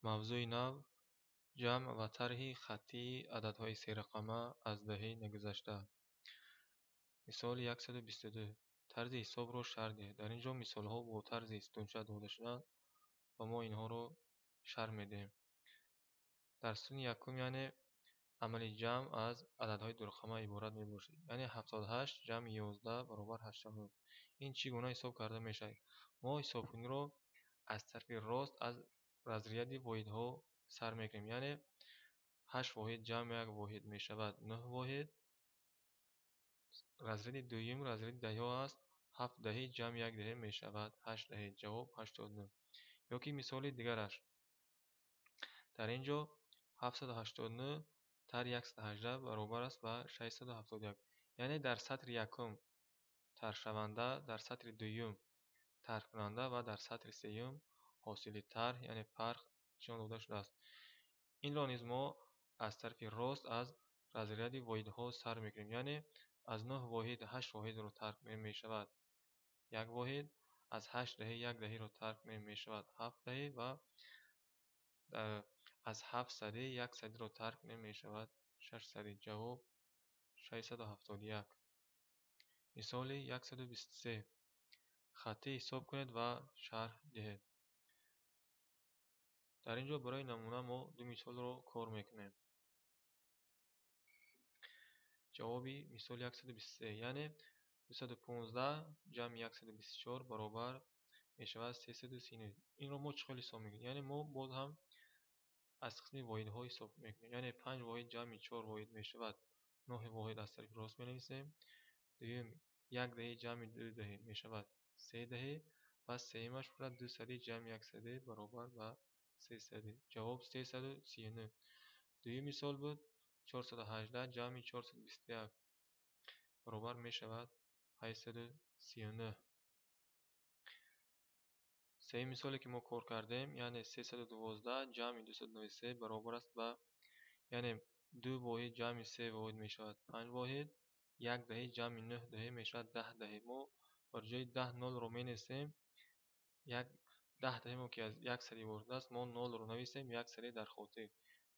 Мавзӯи нав: ҷамъ ва тарҳи хаттии ададҳои серақама аз даҳӣ нагузашта. Мисоли 122. Тарзи ҳисобро шарҳ диҳед. Дар ин ҷо мисолҳо бо тарзи сутунча дода шудаанд ва мо инҳоро шарҳ медиҳем. Дар сутуни якум, яъне амали ҷамъ аз ададҳои дурақама иборат мебошад. Яъне 78 ҷамъи 11 баробар 89. Ин чӣ гуна ҳисоб карда мешавад? Мо ҳисобкуниро аз тарафи рост аз разряди воҳидҳо сар мекунем. Яъне 8 воҳид ҷамъ 1 воҳид мешавад 9 воҳид. Разряди дуюм разряди даҳиҳо аст. 7 даҳӣ ҷамъ 1 даҳӣ мешавад 8 даҳӣ. Ҷавоб 89. Ёки мисоли дигараш. Дар ин ҷо 789 тарҳи 118 баробар аст ба 671. Яъне дар сатри якум тарҳшаванда, дар сатри дуюм тарҳкунанда ва дар сатри сеюм ҳосили тарҳ, яъне фарқ нишон дода шудааст. Инро низ мо аз тарафи рост аз разряди воҳидҳо сар мекунем. Яъне аз 9 воҳид 8 воҳидро тарҳ кунем мешавад 1 воҳид, аз 8 даҳӣ 1 даҳиро тарҳ кунем мешавад 7 даҳӣ ва аз 7 садӣ 1 садиро тарҳ кунем мешавад 6 садӣ. Ҷавоб 671. Мисоли 123. Хаттӣ ҳисоб кунед ва шарҳ диҳед. Дар ин ҷо барои намуна мо ду мисолро кор мекунем. Ҷавоби мисоли 123, яъне 215 ҷамъи 124 баробар мешавад 339. Инро мо чӣ хел ҳисоб мекунем? Яъне мо боз ҳам аз қисми воҳидҳо ҳисоб мекунем. Яъне 5 воҳид ҷамъи 4 воҳид мешавад 9 воҳид, аз тарафи рост менависем. Дуюм, 1 даҳӣ ҷамъи 2 даҳӣ мешавад 3 даҳӣ ва сеюмаш бошад 2 садӣ ҷамъи 1 садӣ баробар ба 3 садӣ. Ҷавоб 339. Дуюм мисол буд 418 ҷамъи 421 баробар мешавад 839. Сеюм мисоле ки мо кор кардем, яъне 312 ҷамъи 293 баробар аст ба, яъне 2 воҳид ҷамъи 3 воҳид мешавад 5 воҳид, 1 даҳӣ ҷамъи 9 даҳӣ мешавад 10 даҳӣ. Мо бар ҷои 10 нолро менависем, як 10 даҳӣ мо ки аз 1 садӣ иборат аст, мо нолро нависем, 1 садӣ дар хотир.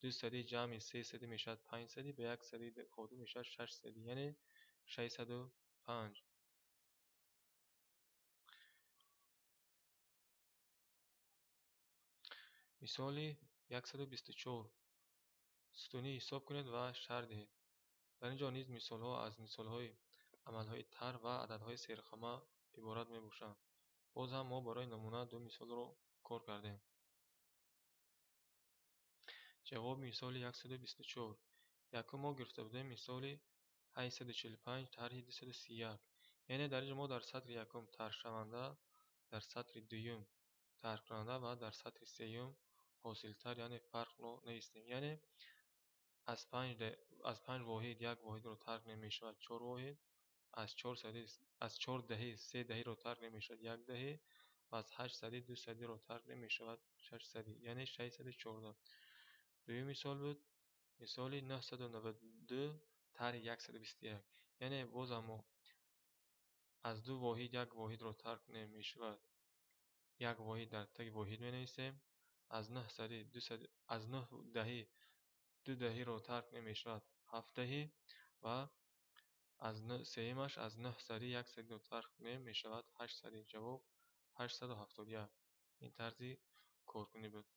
2 садӣ ҷамъи 3 садӣ мешавад 5 садӣ, ба 1 садӣ дар хотир мешавад 6 садӣ, яъне 605. Мисоли 124. Сутунӣ ҳисоб кунед ва шарҳ диҳед. Дар ин ҷо низ мисолҳо аз мисолҳои амалҳои тарҳ ва ададҳои серақама иборат мебошанд. Боз ҳам мо барои намуна ду мисолро кор кардем. Ҷавоби мисоли 124. Якум мо гирифта будем мисоли 845 тарҳи 231. Яъне дар ин ҷо мо дар сатри якум тарҳшаванда, дар сатри дуюм тарҳкунанда ва дар сатри сеюм ҳосилтар, яъне фарқро навистем. Яъне аз 5 воҳид 1 воҳидро тарҳ кунем мешавад 4 воҳид, аз 4 садӣ, аз 4 даҳӣ 3 даҳиро тарҳ кунем мешавад 1 даҳӣ ва аз 8 садӣ 2 садиро тарҳ кунем мешавад 6 садӣ, яъне 614. Дуюм мисол буд мисоли 992 тарҳи 121. Яъне боз ҳам мо аз 2 воҳид 1 воҳидро тарҳ кунем мешавад 1 воҳид, дар таги воҳид менависем. Аз 9 садӣ 2 садӣ, аз 9 даҳӣ 2 даҳиро тарҳ кунем мешавад 7 даҳӣ ва аз сеюмаш аз 9 садӣ 1 садиро тарҳ кунем мешавад 8 садӣ. Ҷавоб 871. Ин тарзи коркунӣ буд.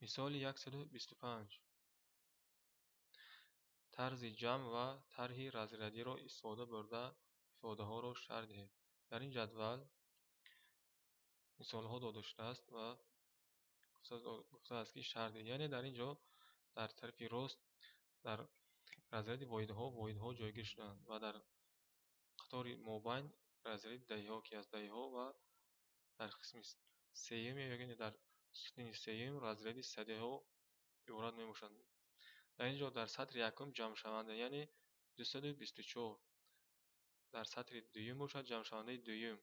Мисоли 125. Тарзи ҷамъ ва тарҳи разрядиро истифода бурда ифодаҳоро шарҳ диҳед. Дар ин ҷадвал мисолҳо дода шудааст ва гуфтааст ки шарҳ диҳед. Яъне дар ин ҷо дар тарафи рост дар разряди воҳидҳо воҳидҳо ҷойгир шудаанд ва дар қатори мобайн разряди даҳиҳо ки аз даҳиҳо ва дар қисми сеюм ё дар сутуни сеюм разряди садиҳо иборат мебошанд. Дар ин ҷо дар сатри якум ҷамъшаванда, яъне 224. Дар сатри дуюм бошад ҷамъшавандаи дуюм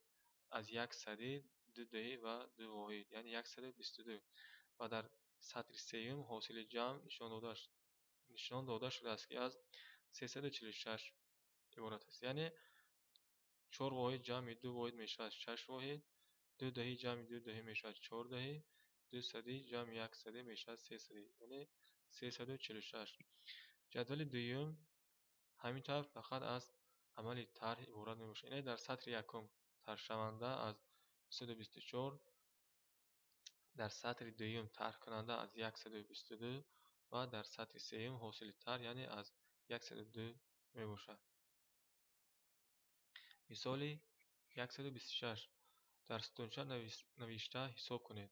аз 1 садӣ, 2 даҳӣ ва 2 воҳид, яъне 122. Ва дар сатри сеюм ҳосили ҷамъ нишон дода шудааст ки аз 346 иборат аст. Яъне 4 воҳид ҷамъи 2 воҳид мешавад 6 воҳид, 2 даҳӣ ҷамъи 2 даҳӣ мешавад 4 даҳӣ, 2 садӣ ҷамъи 1 садӣ мешавад 3 садӣ, яъне 346. Ҷадвали дуюм ҳамин тавр фақат аз амали тарҳ иборат мебошад. Яъне дар сатри якум тарҳшаванда аз 224, дар сатри дуюм тарҳкунанда аз 122 ва дар сатри сеюм ҳосили тарҳ, яъне аз 102 мебошад. Мисоли 126. Дар сутунча навишта ҳисоб кунед.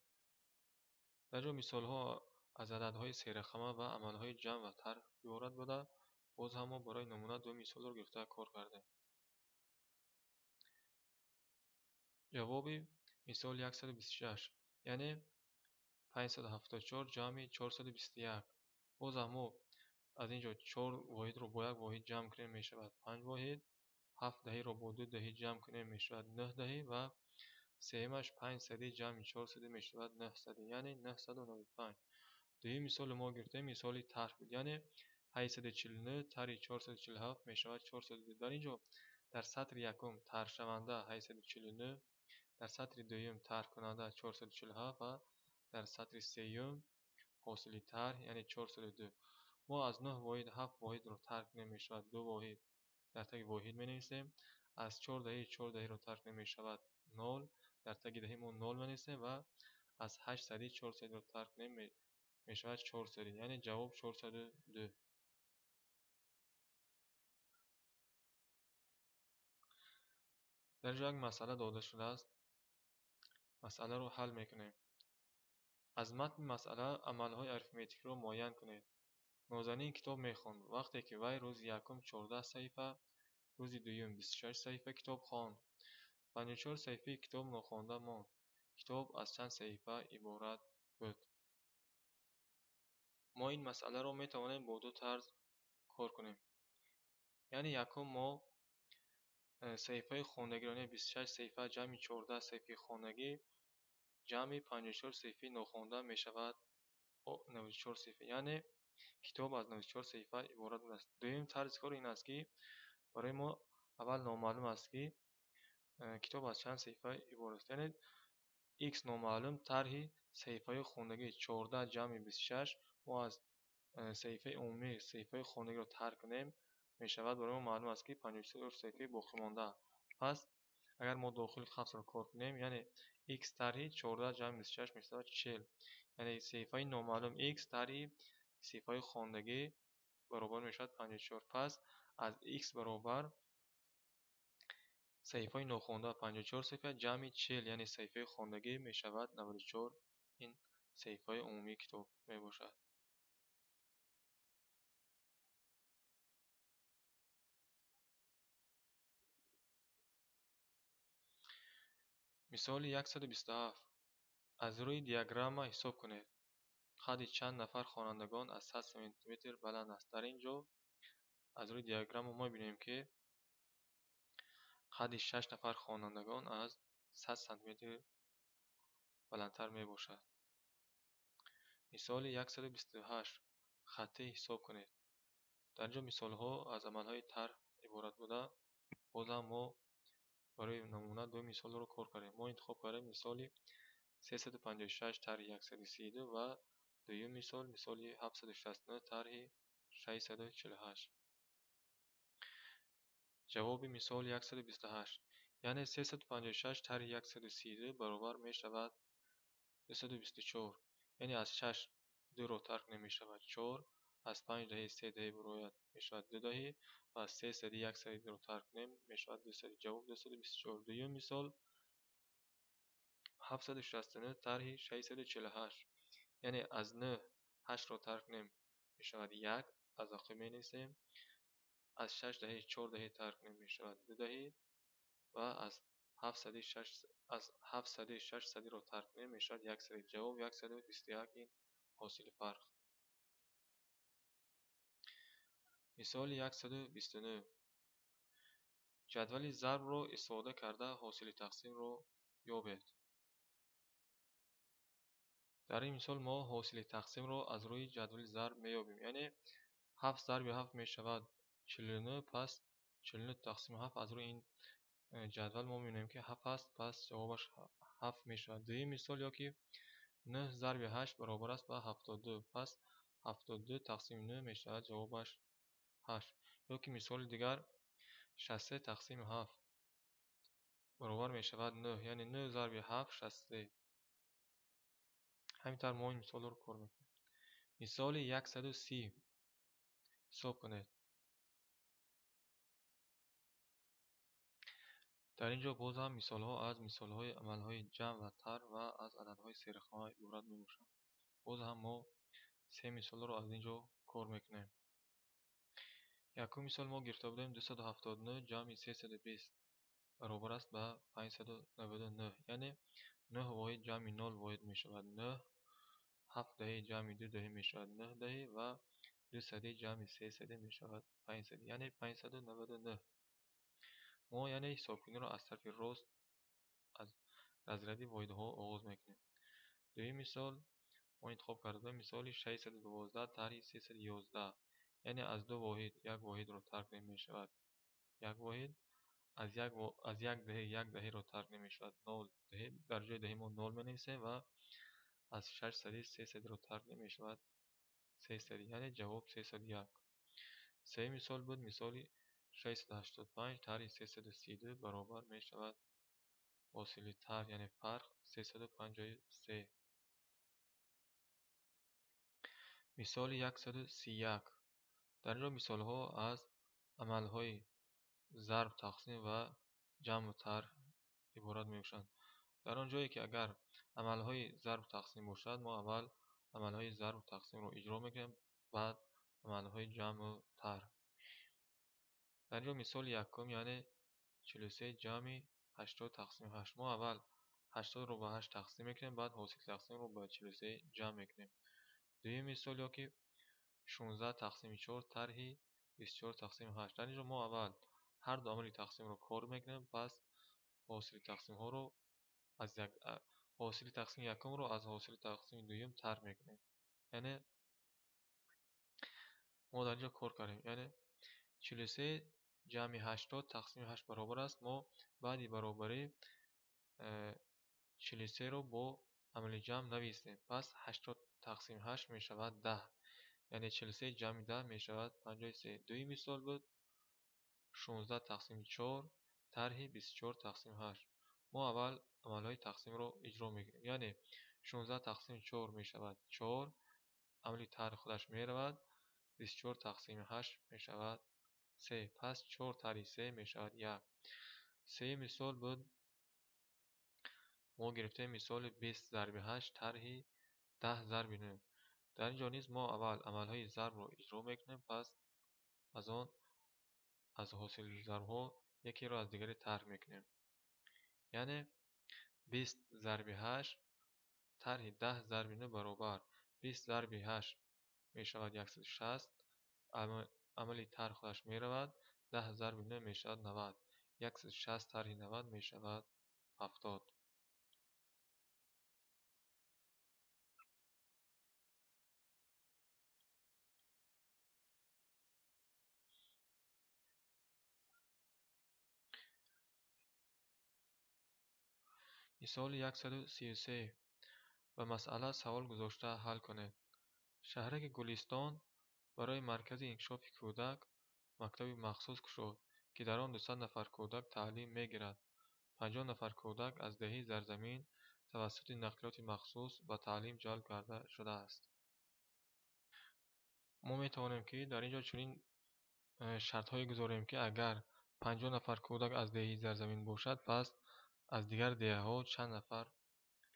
Дар ҷо мисолҳо аз ададҳои серақама ва амалҳои ҷамъ ва тарҳ иборат буда, боз ҳам мо барои намуна ду мисолро гирифта кор кардем. Ҷавоби мисол 126, яъне 574 ҷамъи 421. Боз ҳам мо аз ин ҷо 4 воҳидро бо як воҳид ҷамъ кунем мешавад 5 воҳид, 7 даҳиро бо 2 даҳӣ ҷамъ кунем мешавад 9 даҳӣ ва сеюмаш 5 садӣ ҷамъи 4 садӣ мешавад 9 садӣ, яъне 995. Дуюм мисоли мо гирифтем мисоли тарҳ буд, яъне 849 тарҳи 447 мешавад 402. Дар ин ҷо дар сатри якум тарҳшаванда 849, дар сатри дуюм тарҳкунанда 447 ва дар сатри сеюм ҳосили тарҳ, яъне 402. Мо аз 9 воҳид 7 воҳидро тарҳ кунем мешавад 2 воҳид, дар таги воҳид менависем. Аз 4 даҳи 4 даҳиро тарҳ кунем мешавад 0, дар таги даҳи мо 0 менависем ва аз 8 садӣ 4 садиро тарҳ кунем мешавад 4 садӣ, яъне ҷавоб 402. Дар ҷо як масъала дода шудааст. Масъаларо ҳал мекунем. Аз матни масъала амалҳои арифметикиро муайян кунед. Нозанин китоб мехонд. Вақте ки вай рӯзи якум 14 саҳифа, рӯзи дуюм 26 саҳифа китоб хонд. 54 саҳифаи китоб нохонда монд. Китоб аз чанд саҳифа иборат буд? Мо ин масъаларо метавонем бо ду тарз кор кунем. Яъне якум мо саҳифаи хондагиро, яъне 26 саҳифа ҷамъи 14 саҳифаи хондагӣ ҷамъи 54 саҳифаи нохонда мешавад 94 саҳифа, яъне китоб аз 94 саҳифа иборат будааст. Дуюм тарзи кор ин аст, ки барои мо аввал номаълум аст, ки китоб аз чанд саҳифа иборат аст. Яъне x номаълум тарҳи саҳифаи хондагӣ 14 ҷамъи 26 мо аз саҳифаи умумӣ саҳифаи хондагиро тарҳ кунем мешавад барои мо маълум аст, ки 54 саҳифаи боқимонда. Пас агар мо дохили қавсро кор кунем, яъне x тарҳи 14 ҷамъи 26 мешавад 40. Яъне саҳифаи номаълум x тарҳи саҳифаи хондагӣ баробар мешавад 54. Пас аз x баробар саҳифаи нохонда 54 саҳифа ҷамъи 40, яъне саҳифаи хондагӣ мешавад 94. Ин саҳифаи умумии китоб мебошад. Мисоли 127. Аз рӯи диаграмма ҳисоб кунед. Қадди чанд нафар хонандагон аз 100 сантиметр баланд аст. Дар ин ҷо аз рӯи диаграмма мо мебинем, ки қадди 6 нафар хонандагон аз 100 сантиметр баландтар мебошад. Мисоли 128. Хаттӣ ҳисоб кунед. Дар ин ҷо мисолҳо аз амалҳои тарҳ иборат буда, бозам мо барои намуна ду мисолро кор кардем. Мо интихоб кардем мисоли 356 тарҳи 132 ва дуюм мисол мисоли 769 тарҳи 648. Ҷавоби мисол 128, яъне 356 тарҳи 132 баробар мешавад 224. Яъне аз 6 2-ро тарҳ кунем мешавад 4, аз 5 даҳи 3 даҳи барояд мешавад 2 даҳи ва аз 3 сади 1 садиро тарҳ кунем мешавад 2 сади. Ҷавоб 224. Дуюм мисол 769 тарҳи 648. Яъне аз 9 8-ро тарҳ кунем мешавад 1, аз ақиб менависем. Аз 6 даҳи 4 даҳи тарҳ кунем мешавад 2 даҳи ва аз 7 сади 6 садиро тарҳ кунем мешавад 1 сади. Ҷавоб 121. Ин ҳосили фарқ. Мисоли 129. Ҷадвали зарбро истифода карда ҳосили тақсимро ёбед. Дар ин мисол мо ҳосили тақсимро аз рӯи ҷадвали зарб меёбем. Яъне 7 зарби 7 мешавад 49, пас 49 тақсими 7 аз рӯи ин ҷадвал мо мебинем, ки 7 аст, пас ҷавобаш 7 мешавад. Дуюм мисол ё ки 9 зарби 8 баробар аст ба 72. Пас 72 тақсими 9 мешавад ҷавобаш 8. Ё ки мисоли дигар 63 тақсими 7 баробар мешавад 9, яъне 9 зарби 7 63. Ҳамин тавр мо ин мисолро кор мекунем. Мисоли 130 ҳисоб кунед. Дар ин ҷо боз ҳам мисолҳо аз мисолҳои амалҳои ҷамъ ва тарҳ ва аз ададҳои серахма иборат мебошанд. Боз ҳам мо се мисолро аз ин ҷо кор мекунем. Якум мисол мо гирифта будем 279 ҷамъи 320 баробар аст ба 599, яъне 9 воҳид ҷамъи 0 воҳид мешавад 9, 7 даҳи ҷамъи 2 даҳи мешавад 9 даҳи ва 2 сади ҷамъи 3 сади мешавад 5 сади, яъне 599. Мо яъне ҳисобкуниро аз тарафи рост аз разряди воҳидҳо оғоз мекунем. Дуюм мисол мо интихоб карда будем мисоли 612 тарҳи 311, яъне аз 2 воҳид як воҳидро тарк мешавад 1 воҳид, аз як даҳи як даҳиро тарк намешавад 0 даҳи, дар ҷои даҳи мо 0 менависем ва аз 6 сади 3 садиро тарк намешавад 3 сади, яъне ҷавоб 301. Сеюм мисол буд мисоли 685 тарҳи 332 баробар мешавад ҳосили тарҳ, яъне фарқ 353. Мисоли 131. Дар ин ҷо мисолҳо аз амалҳои зарб, тақсим ва ҷамъу тарҳ иборат мебошанд. Дар он ҷое ки агар амалҳои зарб тақсим бошад, мо аввал амалҳои зарб тақсимро иҷро мекунем, баъд амалҳои ҷамъу тарҳ. Дар ин ҷо мисоли якум, яъне 43 ҷамъи 80 тақсими 8. Мо аввал 80-ро ба 8 тақсим мекунем, баъд ҳосили тақсимро ба 43 ҷамъ мекунем. Дуюм мисол ё ки 16 тақсими 4 тарҳи 24 тақсими 8. Дар ин ҷо мо аввал ҳар ду амали тақсимро кор мекунем, пас ҳосили тақсимҳоро аз як ҳосили тақсими якумро аз ҳосили тақсими дуюм тарҳ мекунем. Яъне мо дар ин ҷо кор кардем. Яъне 43 ҷамъи 80 тақсими 8 баробар аст. Мо баъди баробарӣ 43-ро бо амали ҷамъ нависем. Пас 80 тақсими 8 мешавад 10. Яъне 43 ҷамъи 10 мешавад 53. Дуюм мисол буд 16 тақсими 4 тарҳи 24 тақсими 8. Мо аввал амалҳои тақсимро иҷро мекунем. Яъне 16 тақсими 4 мешавад 4, амали тарҳ худаш меравад, 24 тақсими 8 мешавад 3. Пас 4 тарҳи 3 мешавад 1. Сеюм мисол буд мо гирифтем мисоли 20 зарби 8 тарҳи 10 зарби 9. Дар ин ҷо низ мо аввал амалҳои зарбро иҷро мекунем, пас аз он аз ҳосили зарбҳо якеро аз дигаре тарҳ мекунем. Яъне 20 зарби 8 тарҳи 10 зарби 9 баробар 20 зарби 8 мешавад 160, амали тарҳ худаш меравад, 10 зарби 9 мешавад 90, 160 тарҳи 90 мешавад 70. Мисоли 133. Ба масъала савол гузошта ҳал кунед. Шаҳраки Гулистон барои маркази инкишофи кӯдак мактаби махсус кушод, ки дар он 200 нафар кӯдак таълим мегирад. 50 нафар кӯдак аз деҳаи Зарзамин тавассути нақлиёти махсус ба таълим ҷалб карда шудааст. Мо метавонем ки дар ин ҷо чунин шартҳое гузорем, ки агар 50 нафар кӯдак аз деҳаи Зарзамин бошад, пас аз дигар деҳаҳо чанд нафар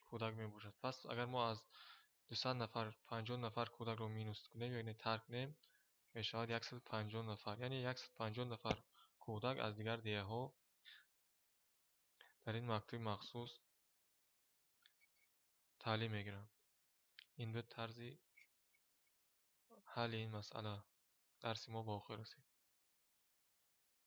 кӯдак мебошад. Пас агар мо аз 200 нафар 50 нафар кӯдакро минус кунем, яъне тарк кунем, мешавад 150 нафар. Яъне 150 нафар кӯдак аз дигар деҳаҳо дар ин мактаби махсус таълим мегиранд. Ин буд тарзи ҳалли ин масъала. Дарси мо ба охир расид.